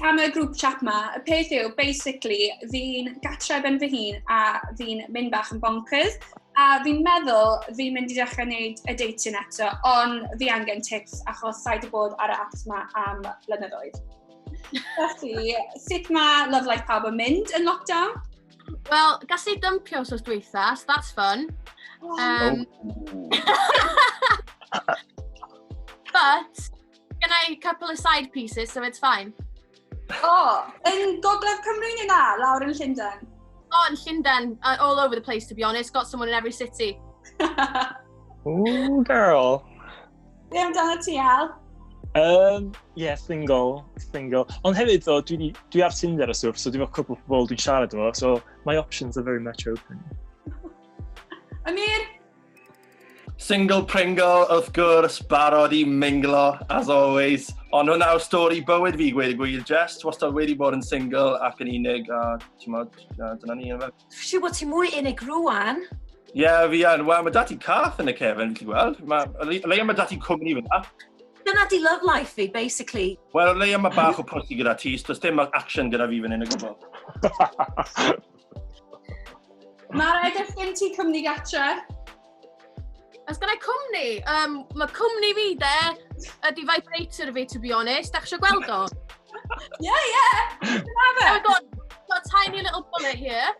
am y grŵp chat ma. Y peth yw, basically, fi'n gatre ben fy hun a fi'n mynd bach yn bonkers. A fi'n meddwl fi'n mynd i dechrau gwneud y dating eto, ond fi angen tips achos sa'i 'di bod ar y apps ma am blynyddoedd. Felly, sut mae Love Life pawb yn mynd yn lockdown? Wel, gas i dympio wsos dwytha, so that's fun. But, gen i couple of side pieces, so it's fine. O, oh, yn Gogledd Cymru neu na? Lawr yn Llundain? Oh, yn Llundain, all over the place, to be honest. Got someone in every city. Ooh, girl. Be amdano ti, Al? Yeah, single, single. Ond hefyd, ddo, dwi ar Tinder a stwff, so dwi'n efo cwpl o bobl dwi'n siarad efo, so my options are very much open. Amir? Single Pringle, wrth gwrs, barod i minglo, as always. Ond hwnna yw stori bywyd fi, gweud y gwir, Jess. Wastad wedi bod yn single ac yn unig, a ti'n modd, dyna ni. Yna. Siw bod ti mwy unig rwan. Ie, yeah, fi yn. Wel, mae dati cath yn y cefn, fi'n gweld. Mae, leia mae dati cwmni fyna. Dyna di love life fi, basically. Wel, leia mae bach o pussy gyda ti, so does dim action gyda fi fan hyn o gwbl. Mara, ydych gen ti cwmni gatre? Os gen i cwmni? Mae cwmni fi, de, ydi vibrator fi, to be honest. Dach eisiau gweld o? Yeah. Dyna fe. Oh my God, got a tiny little bullet here.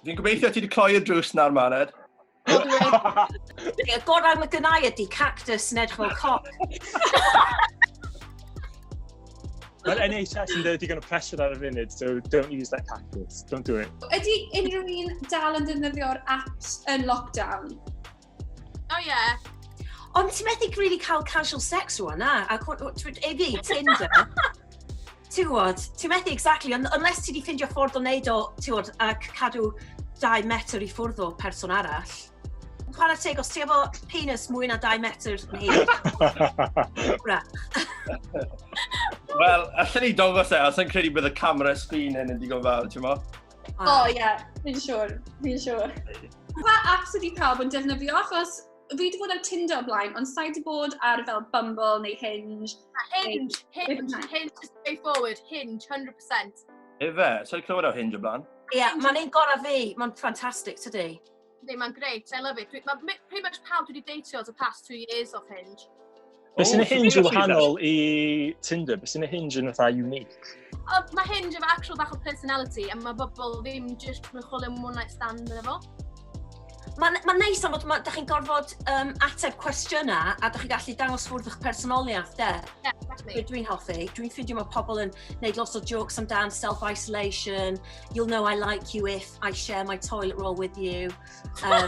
Fi'n gobeithio ti wedi cloi y drws na'r Mared. Y gorau mae gynnau ydi cactus yn edrych fel coc. Mae'r NHS yn dweud digon o pressure ar y funud, so don't use that cactus. Don't do it. Ydy unrhyw un dal yn defnyddio'r apps yn lockdown? Oh yeah. Ond ti'n methu really cael casual sex rwan, na? A i fi, Tinder. Ti'n gwybod, ti'n methu exactly, unless ti di ffindio ffordd o wneud o, ti'n gwybod, ac cadw 2 metr i ffwrdd o person arall. Chwarae teg, os ti efo penis mwy na 2 metr yn hir. Ra. Wel, allan ni dangos e, os yn credu bydd y camera screen hyn yn digon fawr, ti'n mo? O oh, ie, yeah, fi'n siŵr, fi'n siŵr. Pa apps ydy pawb yn defnyddio? Achos fi wedi bod ar Tinder o blaen, ond sa'i wedi bod ar fel Bumble neu Hinge. Hinge, Hinge, Hinge is the way forward. Hinge, 100%. Ife, sa'n clywed o Hinge o blaen? Ie, yeah, mae'n un gorau fi, mae'n ffantastig, tydi? Yndi, mae'n great, I love it. Pretty much pawb dwi wedi dateio the past 2 years off Hinge. Be sy'n O, y Hinge so yn ti'n wahanol i Tinder? Be sy'n y Hinge yn fatha unique? O, mae Hinge efo actual bach o personality, a mae bobl ddim just yn chwilio am one night stand yn efo. Mae'n ma neis am fod da chi'n gorfod ateb cwestiynau a da chi'n gallu dangos ffwrdd eich personoliaeth, de. Yeah, exactly. Be dwi'n hoffi. Dwi'n ffindio mae pobl yn gwneud lot o jokes amdan self-isolation. "You'll know I like you if I share my toilet roll with you." Yeah,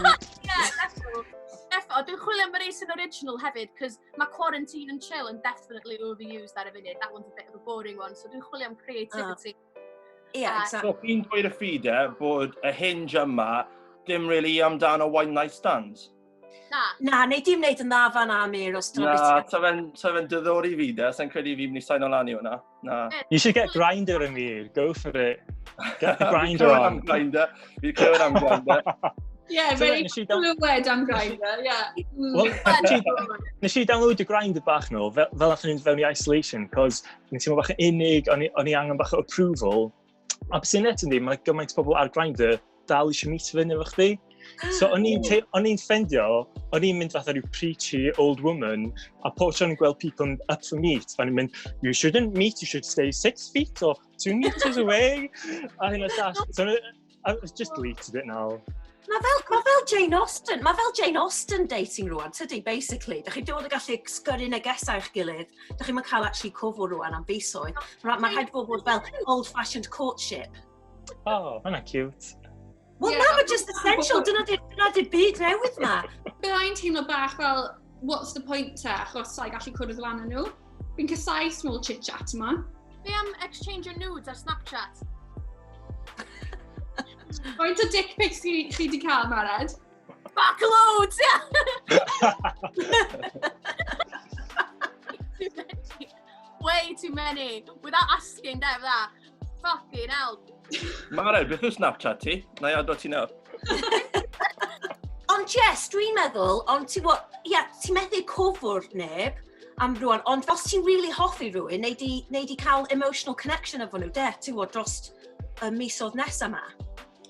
definitely. Defo, dwi'n chwilio am yr un sy'n original hefyd, cos mae quarantine and chill yn definitely overused ar y funud. That one's a bit of a boring one, so dwi'n chwilio am creativity. Yeah, exactly. So, fi'n dweud y ffid e bod y Hinge yma dim really amdano one night stands. Na. Na, neu dim wneud yn dda fan Amir, os dyna Na, beth. sa fe'n diddori fi de, sa'n credu fi'n mynd i sign lan i hwnna. Na. You should get Grindr, Amir. Go for it. Get the Fi'n Grindr clywed am on. Grindr. Fi'n clywed am Grindr. Yeah, So, very clywed am Grindr, yeah. Well, nes i download y Grindr bach nôl, fel nath ni'n fewn i isolation, cos ni'n teimlo bach yn unig, o'n i angen bach o approval. A beth sy'n net yndi, mae gymaint o bobl ar Grindr dal eisiau meet fyny efo chdi. So o'n i'n ffendio, o'n i'n mynd fatha rhyw preachy old woman, a pob tro o'n i'n gweld people up for meet, o'n i'n mynd, "You shouldn't meet, you should stay 6 feet or 2 meters away." A hyn o llall. So I just deleted it now. Mae fel Jane Austen, mae fel Jane Austen dating rwan, tydi, basically. Da chi'n dod o gallu sgyrru negesau eich gilydd, da chi'n cael actually cwfwr rwan am fisoedd. Mae ma rhaid bod fel old-fashioned courtship. Oh, hwnna cute. Wel, na, mae just essential, dyna di byd newydd ma. Byddai'n teimlo bach fel, what's the point te, achos sa'i gallu cwrdd lan â nhw. Fi'n casau small chit-chat yma. Be am exchange your nudes ar Snapchat? Faint o dick pics chi di cael, Mared? Back loads, yeah! Too many. Way too many. Without asking, there, that. Fucking hell. Mared, beth yw Snapchat ti? Na i addo ti nawr. Ond yes, dwi'n meddwl, ond ti'n gwybod, ia, ti'n methu cwfwr neb, am rwan. Ond os ti'n really hoffi rhywun, nei di cael emotional connection efo nhw, de, ti'n gwybod, dros y misoedd nesaf yma.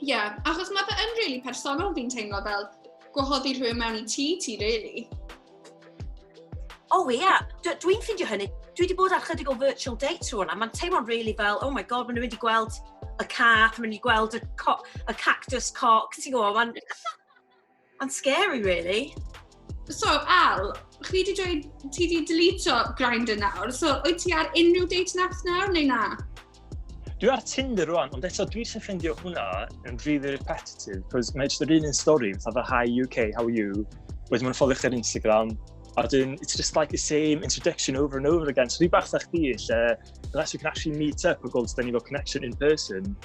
Ie, yeah, achos mae fe yn really personol, fi'n teimlo, fel gwahoddi rhywun mewn i tŷ ti, really. O oh, ie, yeah. Dwi'n ffindio hynny. Dwi wedi bod ar chydig o virtual dates rwan, a mae'n teimlo'n really fel, oh my God, maen nhw'n mynd i gweld y cath, maen nhw'n mynd i gweld y cactus cock, ti'n gwybod, mae'n scary, really. So, Al, chi di dweud, ti di deleto Grindr nawr, so wyt ti ar unrhyw dating apps nawr, neu na? Dwi ar Tinder rwan, ond eto dwi eisiau ffeindio hwnna yn really repetitive, cos mae jyst yr un un stori, fatha "Hi UK, how are you?" Wedyn ma'n ffolio chi ar Instagram, a wedyn it's just like the same introduction over and over again. So dwi bach fatha chdi, lle, unless we can actually meet up a gweld da ni fel connection in person,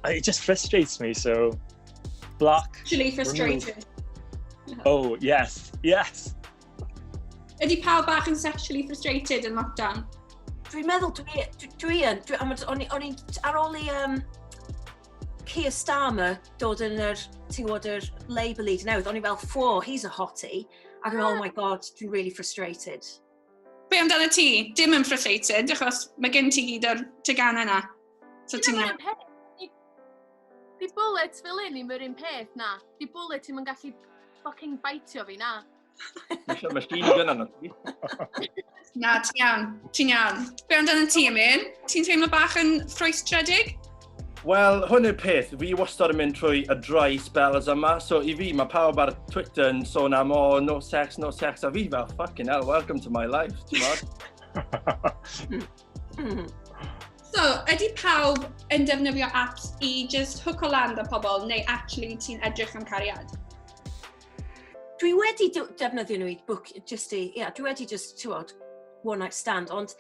it just frustrates me, so block. Actually frustrated. Remove. Oh, yes. Ydy pawb bach yn sexually frustrated yn lockdown? Dwi'n meddwl dwi yn, o'n i'n, ar ôl i Keir Starmer dod yn yr, ti'n gwybod, yr Labour leader newydd, o'n i fel, "Whoa, he's a hottie." Ac o'n, "Oh my God, dwi'n really frustrated." Be amdano ti? Dim yn frustrated, achos mae gen ti gyd o'r teganau yna. So ti'n iawn. Di bullet fel un i'm yr un peth na. Di bullet i'm yn gallu fucking bitio fi na. Mae machine gun arno ti. Na, ti'n iawn. Ti'n iawn. Be amdano ti, Emyn? Ti'n teimlo bach yn ffrwystredig? Wel, hwn yw'r peth. Fi wastad yn mynd trwy y dry spells yma. So i fi, mae pawb ar Twitter yn sôn am, "Oh, no sex, no sex." A fi fel, "Fucking hell, welcome to my life," ti'n gwbod? So, ydy pawb yn defnyddio apps i just hook o lan 'da pobl, neu actually ti'n edrych am cariad? Dwi wedi defnyddio nhw i book, just i, yeah, dwi wedi just, ti'n gwbod, one night stand, ond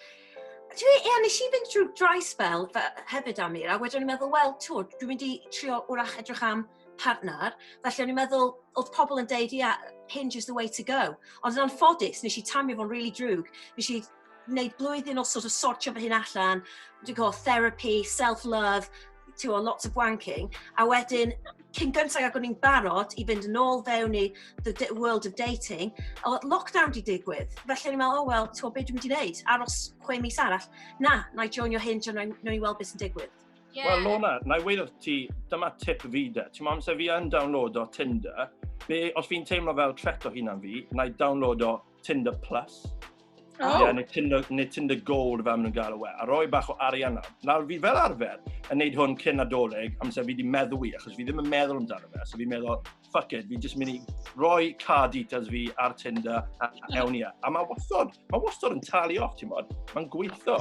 dwi, ie, nes i fynd drwy dry spell hefyd, Amir, a wedyn o'n i'n meddwl, wel, ti'n gwbod, dwi'n mynd i trio wrach edrych am partner, felly o'n i'n meddwl, oedd pobl yn deud, "Yeah, Hinge is the way to go." Ond yn anffodus, nes i timio fo'n really drwg. Nes i wneud blwyddyn o sort of sortio fy hun allan, dwi'n gwybod, therapy, self-love, ti'n gwybod, lots of wanking, a wedyn, cyn gyntaf ag o'n i'n barod i fynd yn ôl fewn i the world of dating, oedd lockdown di digwydd. Felly o'n i'n meddwl, "Oh well, ti'n gwybod beth dwi'n mynd i wneud? Aros 6 mis arall? Na, na i joinio Hinge a na i weld beth sy'n digwydd." Yeah. Wel, Lona, na i weud wrth ti, dyma tip fi de. Ti'n meddwl amser fi yn download o Tinder, be, os fi'n teimlo fel treto hunan fi, na i download o Tinder Plus. Oh. Yeah, neu Tinder Gold fel maen nhw'n gael o we, a roi bach o arian nawr. Nawr fi fel arfer yn neud hwn cyn Nadolig, amser fi wedi meddwi, achos fi ddim yn meddwl amdano fe. So fi'n meddwl, "Fuck it, fi jyst mynd i roi card details fi ar Tinder a ewn ni." A mae wastad yn talu off, ti'n bod? Mae'n gweithio.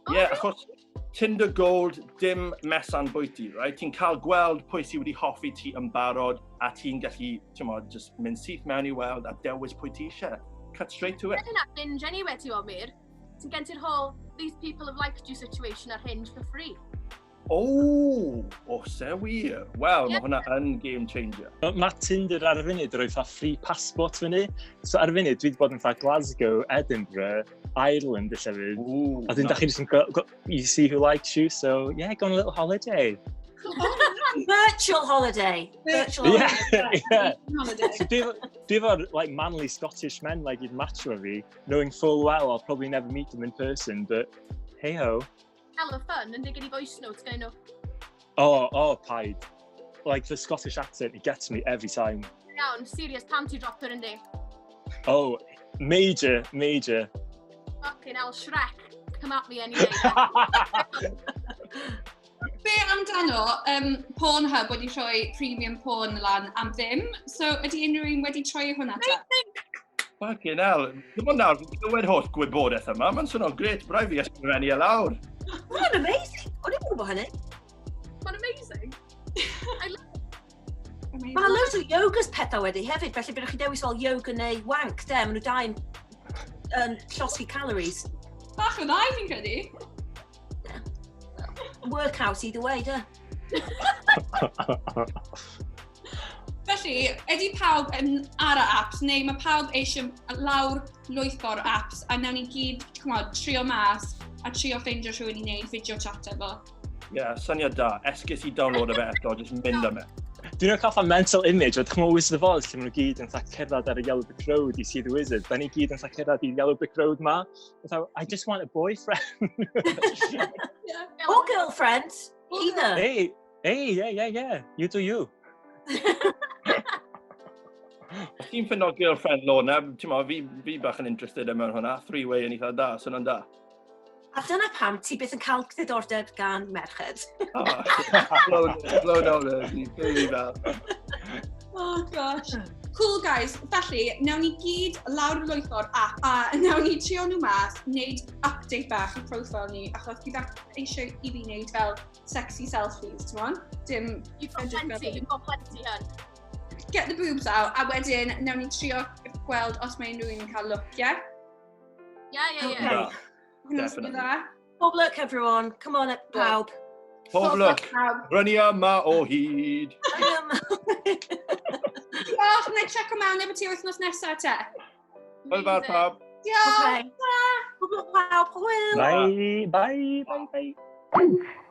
Ie, yeah, achos Tinder Gold, dim mesan bwyty, right? Ti'n cael gweld pwy sydd wedi hoffi ti yn barod a ti'n gallu, ti'n bod, just mynd syth mewn i weld a dewis pwy ti eisiau. Cut straight to it. Yna Hinge anyway, ti'n gwybod, Mir? Ti'n gen ti'r whole "these people have liked you" situation ar Hinge for free. O, oh, se wir. Wel, yeah, mae hwnna yn game changer. Mae Tinder ar y funud rhoi fatha free passport fyny. So ar y funud, dwi wedi bod yn fatha Glasgow, Edinburgh, Ireland y llefydd. Ooh, A dyn, da chi jyst yn go, you see who likes you, so yeah, go on a little holiday. Virtual holiday. Virtual holiday. Yeah. Holiday. So dwi efo'r like manly Scottish men like you'd match with fi, knowing full well I'll probably never meet them in person, but hey ho. Hell of fun, yn gen i voice notes gen nhw. Oh, paid. Like the Scottish accent, it gets me every time. Iawn, serious panty dropper yndi. Oh, major, major. Fucking hell, Shrek. Come at me anyway. Be amdano Pornhub wedi rhoi premium porn lan am ddim? So ydy unrhyw un wedi troi hwnna ta? Fucking hell. Dim ond nawr, fi'n clywed holl gwybodaeth yma. Mae'n swnio'n gret, braidd fi ysgrifennu e lawr. Mae'n amazing. O'n i'n gwybod hynny. Mae'n amazing. I love Amazing. Mae yna loads o yogas pethau wedi hefyd, felly byddwch chi dewis fel yoga neu wank, de, maen nhw dau'n llosgi calories. Bach o ddau, fi'n credu. Workout either way, de. Felly, ydy pawb yn ar y apps, neu mae pawb eisiau lawr lwytho'r apps, a nawn ni gyd, ch'mod, trio mas a trio ffeindio rhywun i wneud video chat efo? Ie, yeah, syniad da. Esgus i download o fe eto, just mynd am e. Dwi'n cael fatha mental image o, dych chi'n Wizard of Oz, lle maen nhw gyd yn fatha cerdded ar y Yellow Brick Road i see the wizard. Da ni gyd yn fatha cerdded i Yellow Brick Road ma. Fatha, "I just want a boyfriend." Or girlfriend, either. Hey, hey, yeah. You do you. Os ti'n ffindo girlfriend, Lorna, ti'n mo, fi bach yn interested mewn hwnna. Three-way yn eitha da, so hwnna'n da. A dyna pam ti byth yn cael diddordeb gan merched. Oh, blown, blown out there, fi fel. Oh gosh. Cool guys, felly, nawn ni gyd lawr lwytho'r app a nawn ni trio nhw mas, wneud update bach i profile ni, achos fi bach eisiau i fi wneud fel sexy selfies, ti'n mon? Dim You've got edrych plenty, you've got plenty, hun. Get the boobs out, a wedyn nawn ni trio gweld os mae unrhyw un yn cael look, yeah? Yeah. Da. Hwnna'n swnio Definitely. dda? Pob lwc, everyone. Come on, pawb. Pob lwc. Pawb. Rydyn ni yma o hyd. Diolch, na i check o mewn efo ti wythnos nesaf te. Hwyl fawr, pawb. Diolch! Okay. Pob lwc, pawb. Hwyl. Bye, bye, bye, bye.